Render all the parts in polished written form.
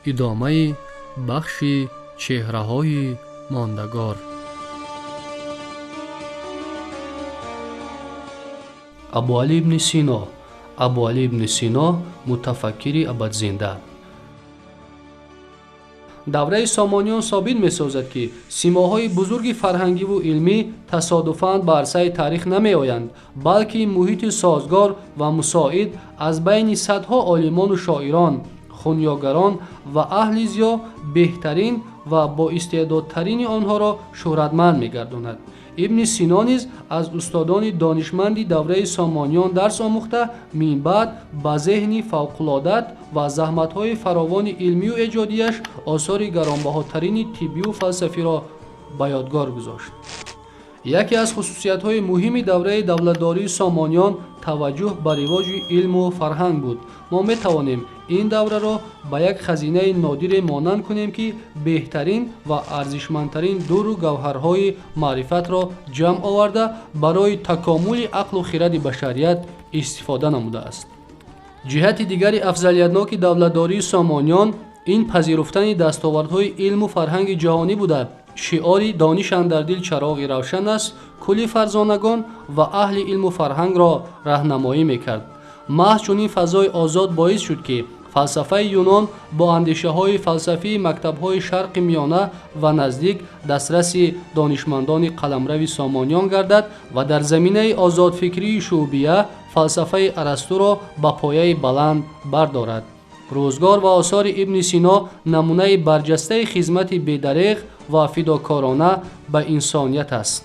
Идомаи бахши чеҳраҳои мондагор. Абуалӣ ибни Сино. Абуалӣ ибни Сино мутафаккири абадзинда. Давраи Сомониён собит месозад, ки симоҳои бузурги фарҳангиву илмӣ тасодуфан ба арсаи таърих намеоянд, балки муҳити созгор ва мусоид аз байни садҳо олимону шоирон, хунёгарон ва аҳли зиё беҳтарин ва боистеъдодтарини онҳоро шӯҳратманд мегардонад. Ибни Сино низ аз устодони донишманди давраи Сомониён дарс омӯхта, минбаъд ба зеҳни фавқулодат ва заҳматҳои фаровони илмию эҷодияш осори гаронбаҳотарини тиббию фалсафиро ба ёдгор гузошт. Яке аз хусусиятҳои муҳими давраи давлатдории Сомониён таваҷҷӯҳ ба ривоҷи илму фарҳанг буд. Мо метавонем ин давраро ба як хазинаи нодире монанд кунем, ки беҳтарин ва арзишмандтарин дурру гавҳарҳои маърифатро ҷамъ оварда, барои такомули ақлу хиради башарият истифода намудааст. Ҷиҳати дигари афзалиятноки давлатдории Сомониён ин пазируфтани дастовардҳои илму фарҳанги ҷаҳонӣ буда, шиори дониш андар дил чароғи равшан аст кулли фарзонагон ва аҳли илму фарҳангро раҳнамоӣ мекард. Маҳз чунин фазои озод боис шуд, ки фалсафаи Юнон бо андешаҳои фалсафии мактабҳои Шарқи Миёна ва Наздик дастраси донишмандони қаламрави Сомониён гардад ва дар заминаи озодфикрии шуъбия фалсафаи Арастуро ба пояи баланд бардорад. Рӯзгор ва осори Ибни Сино намунаи барҷастаи хизмати бедареғ ва фидокорона ба инсоният аст.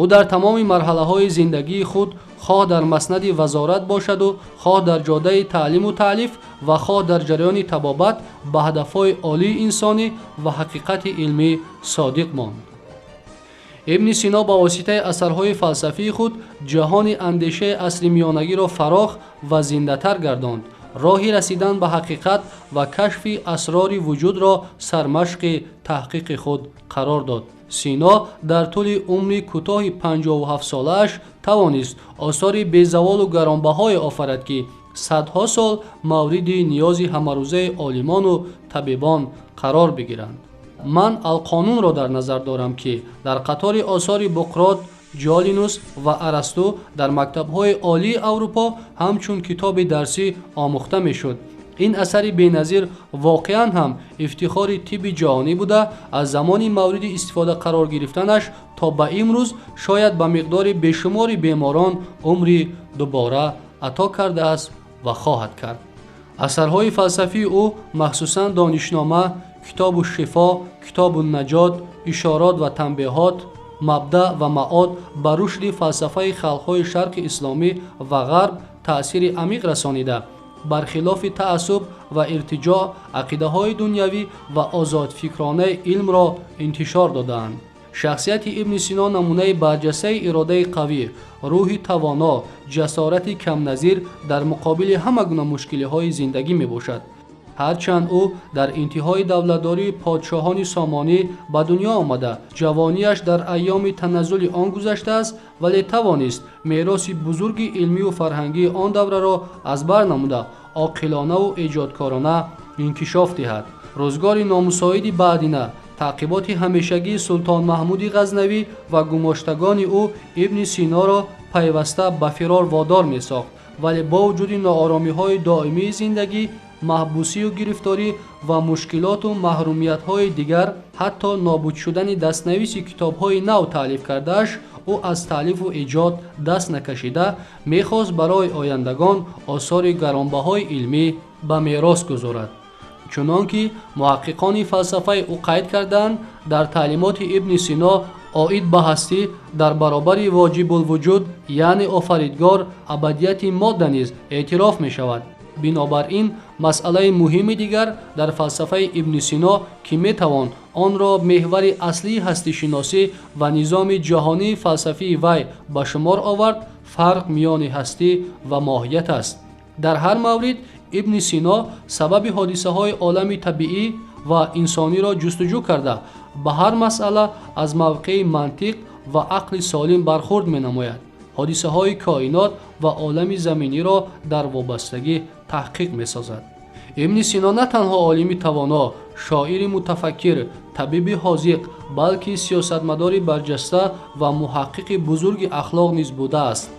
Ӯ дар тамоми марҳалаҳои зиндагии худ, хоҳ дар маснади вазорат бошаду хоҳ дар ҷодаи таълиму таълиф ва хоҳ дар ҷараёни табобат, ба ҳадафҳои олии инсонӣ ва ҳақиқати илмӣ содиқ монд. Ибни Сино ба воситаи асарҳои фалсафии худ ҷаҳони андешаи асри миёнагиро фарох ва зиндатар гардонд, роҳи расидан ба ҳақиқат ва кашфи асрори вуҷудро сармашқи таҳқиқи худ қарор дод. Сино дар тӯли умри кӯтоҳи 57-солааш тавонист осори безаволу гаронбаҳое офарад, ки садҳо сол мавриди ниёзи ҳамарӯзаи олимону табибон қарор бигиранд. Ман Алқонунро дар назар дорам, ки дар қатори осори Буқрот, Ҷолинус ва Арасту дар мактабҳои олии Аврупо ҳамчун китоби дарсӣ омӯхта мешуд. Ин асари беназир воқеан ҳам ифтихори тибби ҷаҳонӣ буда, аз замони мавриди истифода қарор гирифтанаш то ба имрӯз шояд ба миқдори бешумори беморон умри дубора ато кардааст ва хоҳад кард. Асарҳои фалсафии ӯ, махсусан Донишнома, Китобу шифо, Китобу наҷот, Ишорот ва танбеҳот, Мабдаъ ва маод ба рушди фалсафаи халқҳои Шарқи исломӣ ва Ғарб таъсири амиқ расонида, бархилофи таассуб ва иртиҷоъ ақидаҳои дунявӣ ва озодфикронаи илмро интишор додаанд. Шахсияти Ибни Сино намунаи барҷастаи иродаи қавӣ, рӯҳи тавоно, ҷасорати камназир дар муқобили ҳама гуна мушкилиҳои зиндагӣ мебошад. Ҳарчанд ӯ дар интиҳои давлатдории подшоҳони Сомонӣ ба дунё омада, ҷавонияш дар айёми таназзули он гузаштааст, вале тавонист мероси бузурги илмию фарҳангии он давраро аз бар намуда, оқилонаву эҷодкорона инкишоф диҳад. Рӯзгори номусоиди баъдина, таъқиботи ҳамешагии Султон Маҳмуди Ғазнавӣ ва гумоштагони ӯ Ибни Синоро пайваста ба фирор водор месохт, вале бо вуҷуди нооромиҳои доимии зиндагӣ, маҳбусию гирифторӣ ва мушкилоту маҳрумиятҳои дигар, ҳатто нобуд шудани дастнависи китобҳои нав таълиф кардааш, ӯ аз таълифу эҷод даст накашида, мехост барои ояндагон осори гаронбаҳои илмӣ ба мерос гузорад. Чунон ки муҳаққиқони фалсафаи ӯ қайд кардаанд, дар таълимоти Ибни Сино оид ба ҳастӣ дар баробари воҷибулвуҷуд, яъне офаридгор, абадияти модда низ эътироф мешавад. Бинобар ин масъалаи муҳими дигар дар фалсафаи Ибни Сино, ки метавон онро меҳвари аслии ҳастишиносӣ ва низоми ҷаҳонии фалсафии вай ба шумор овард, фарқ миёни ҳастӣ ва моҳият аст. Дар ҳар маврид Ибни Сино сабаби ҳодисаҳои олами табиӣ ва инсониро ҷустуҷӯ карда, ба ҳар масъала аз мавқеи мантиқ ва ақли солим бархурд менамояд, ҳодисаҳои коинот ва олами заминиро дар вобастагӣ таҳқиқ месозад. Ибни Сино на танҳо олими тавоно, шоири мутафаккир, табиби ҳозиқ, балки сиёсатмадори барҷаста ва муҳаққиқи бузурги ахлоқ низ будааст.